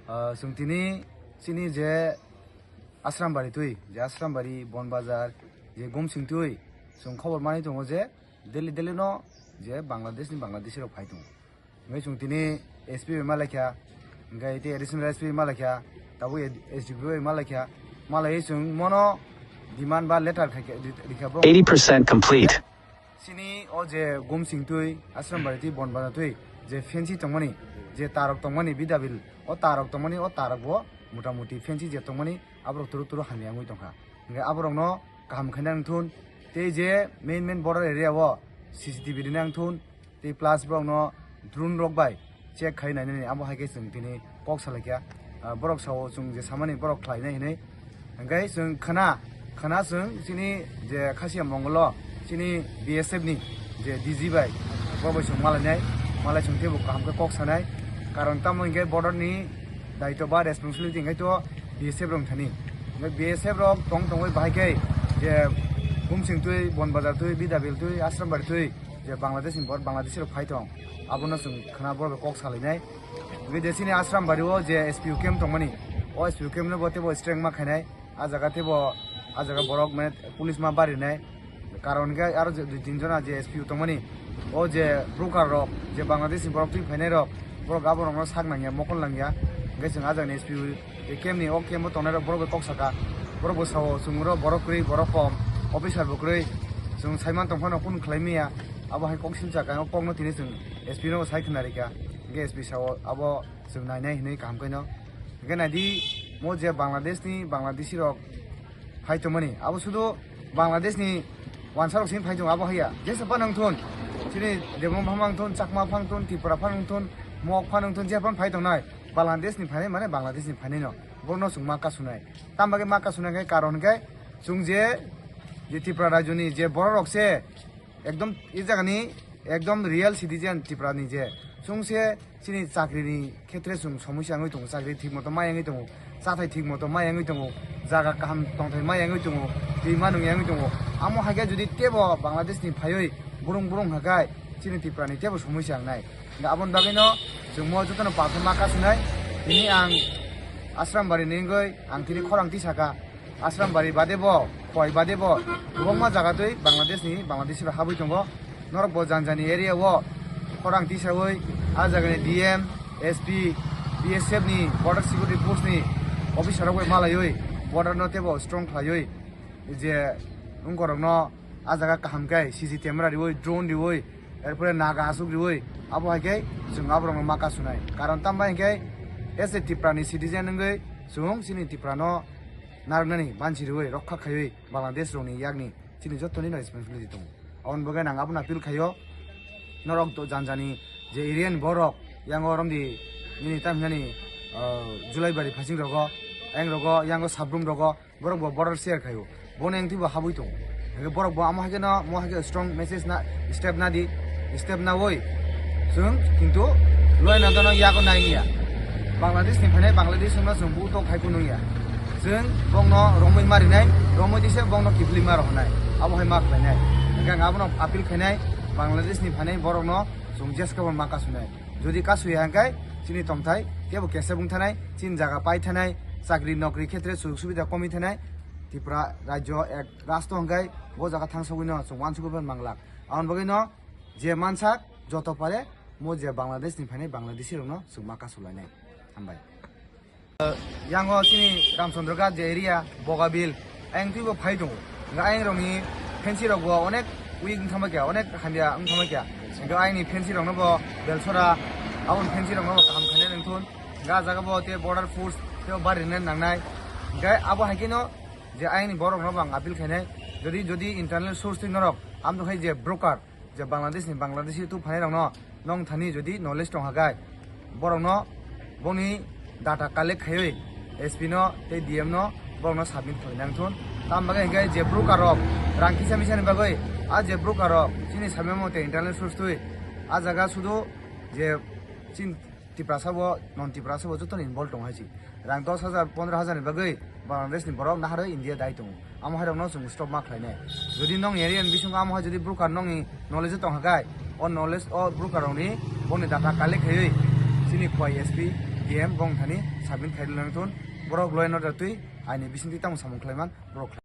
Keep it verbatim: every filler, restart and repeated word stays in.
Ah, chwng tini chini je Asrambari twi, je Asrambari, Bonbazar, je Gumsing twi, chwng khobor manwi tongo je daily daily no je Bangladesh ni Bangladeshi rok phai tongo. Hingke chwng tini S P bai malaikha, hingke tei additional S P bai malaikha, tabuk S D P O bai malaikha, malaiwi chwng mono demand ba letter khaikha, ri-, rikha bo. Eighty percent complete. Chini o je Gumsing twi, Asrambari twi, Bonbazar twi, je fancy tongmani, je tarok tongmani, Bidabil, o tarok tongmani, o tarok bo motamuti fancy je tongmani, aborok turu turu hamya wngwi tongkha. Hingke aborokno kaham khaina wngthun, tei je main main border area o C C T V rina wngthun, tei plus borokno drone rok bai check khai nainani, abo hai khe chwng tini kok salaikha. Ah, borok sao chwng je samani borok khlainai hinwi. Hingke chwng khna, khna chwng chini je Khasiya Mongol o chini B S F ni je D G bai, bo bai chwng malainai, malai chwng teibo kaham khe kok sanai. Karon tamo hingke border ni daitw ba responsibility hingke to B S F rok thani. Hingke B S F rok tong tongwi bahai khe je Gumsing twi, Bonbazar twi, Bidabil twi, Asrambari twi, je Bangladesh ni bor-, Bangladeshi rok phai tong, abono chwng khna borok kok salainai. Bidesi ni Asrambari o je S P O camp tongmani, o S P O camp no bo teibo strength ma khainai, a jaga teibo, a jaga borok mane police ma barinai, karon hingke aro je dui tin jona je S P O tongmani, o je broker rok, je Bangladesh ni borok twi phainai rok, borok abo rokno sak nangya, mokol nangya, hingke chwng a jagani S P O tei camp ni o camp o tongnai rok borok bai kok saka, borok bo sao chwng oro borok kwrwi, borok kom, officer bo kwrwi, chwng saiman tongphano kunu khlai maya, abo hai kok silsa kha, o kokno tini chwng S P no bo sai khna rikha, hingke S P sao abo chwng nainai hinwi kaham khe no, hingke naidi mo je Bangladesh ni Bangladeshi rok phai tongmani, abo sudu Bangladesh ni wansa rok sini phai tongo, abo haiya jesa phano wngthun, chini Debbarma phano wngthun, Chakma phano wngthun, Tripura phano wngthun, Mok phano wngthun, je phano phai tongnai, Bangladesh ni phainai mane Bangladesh ni phainai no, borokno chwng ma kasunai. Tamo bagwi ma kasunai khe karon khe chwng je, je Tripura rajyo ni je borok rok se ekdom e jaga ni ekdom real citizen Tripura ni je chwng se chini chakri ni khetre chwng somosya wngwi tongo, chakri thik moto ma yangwi tongo, chathai thik moto ma yangwi tongo, jaga kaham tongthai ma yangwi tongo, twi ma nung yangwi tongo. Amo hai khe jodi tebo Bangladesh ni phaiwi burung burung hakai chini Tripura ni tebo somosya wngnai. Aboni bagwi no chwng mo jotono palsa ma kasunai. Tini ang Asrambari ni wngwi ang tini khorang tisaka. Asrambari bade bo, Khowai bade bo, kwbangma jaga twi Bangladesh ni, Bangladeshi rok habwi tongo. Norok bo jani jani area o khorang tisawi, a jaga ni D M, S P, B S F ni, Border Security Force ni officer rok bai malaiwi, border no tebo strong khlaiwi, je wngkorok no a jaga kaham khe C C camera riwi, drone riwi, erpore naga aswk riwi, abo hai khe chwng aborok no ma kasunai. Karon tamo bai hwnkhe as a Tripura ni citizen wngwi chwng chini Tripura no narwknani banchi riwi rokha khaiwi Bangladesh rokni yakni chini jottoni no responsibility tongo. Aboni bagwi ang abono appeal khaio, norok to jani jani je area ni borok yango romdi nini tam hinani, ah, Julaibari phasing rogo, ayang rogo, yango Sabrum rogo, borok bo border share khaio. Bono engti bo habwi tongo. Hingke borok bo amo hai khe no, mo hai khe strong message na, step na di, step na oi. Chwng kintu loi na dono yago nai ya. Bangladesh ni phainai Bangladesh wngma chwng buto khai kunung ya. Chwng bongno romwi marinai, romwi dise bongno kiphilwi ma rohonai. Abo hai ma khlainai. Hingke ang abono appeal khainai, Bangladesh ni phainai borokno chwng jeska bo ma kasunai. Jodi kasuya hingke chini tongthai tebo kesa bung thanai, chini jaga pai thanai, chakri nokri khetre sujog subida komi thanai, Tripura rajyo ek rasto hingke bo jaga thangsogwi no chwng wansugwi phan manglak. Aboni bagwi no je mansak joto pare mo je Bangladesh ni phainai Bangladeshi rokno chwng ma kasulainai. Hambai. Yango chini Ramchandra Ghat je area, Bogabil, ayang twibo phai tongo. Hingke ayang rokni fancy rok bo onek weak wng thangma kya, onek hamya wng thangma kya. Hingke ayangni fancy rokno bo belsora, aboni fancy rokno bo kaham khainai nangthun. Hingke ah jaga bo tei border force tei bari rina nangnai. Hingke abo hai khe no je ayangni borok no bo ang appeal khainai. Jodi, jodi internal source twi norok, amtwkhai je broker, je Bangladesh ni Bangladeshi tu phainai rokno nong thani jodi knowledge tong hakai, borokno boni data collect khaiwi S P no tei D M no borokno submit khlai nang thun. Tam bagwi hingke je broker rok rang kisa misa ni bagwi, a je broker rok chini samya mo tei internal source twi, a jaga sudu je chin Tiprasa bo, non Tiprasa bo joto ni involve tong hai si. Rang dos hajar, pondro hajar ni bagwi Bangladesh ni borok naharwi India dai tongo. Amo hai rokno chwng stop ma khlainai. Jodi nong area ni bisingo amo hai jodi broker nongni knowledge tong hakai, o knowledge o broker rokni boni data collect khaiwi chini Khowai S P K M bong thani submit khai lang thun. Borok law and order twi aini bisingtwi tamo samung khlaiman borok khlai.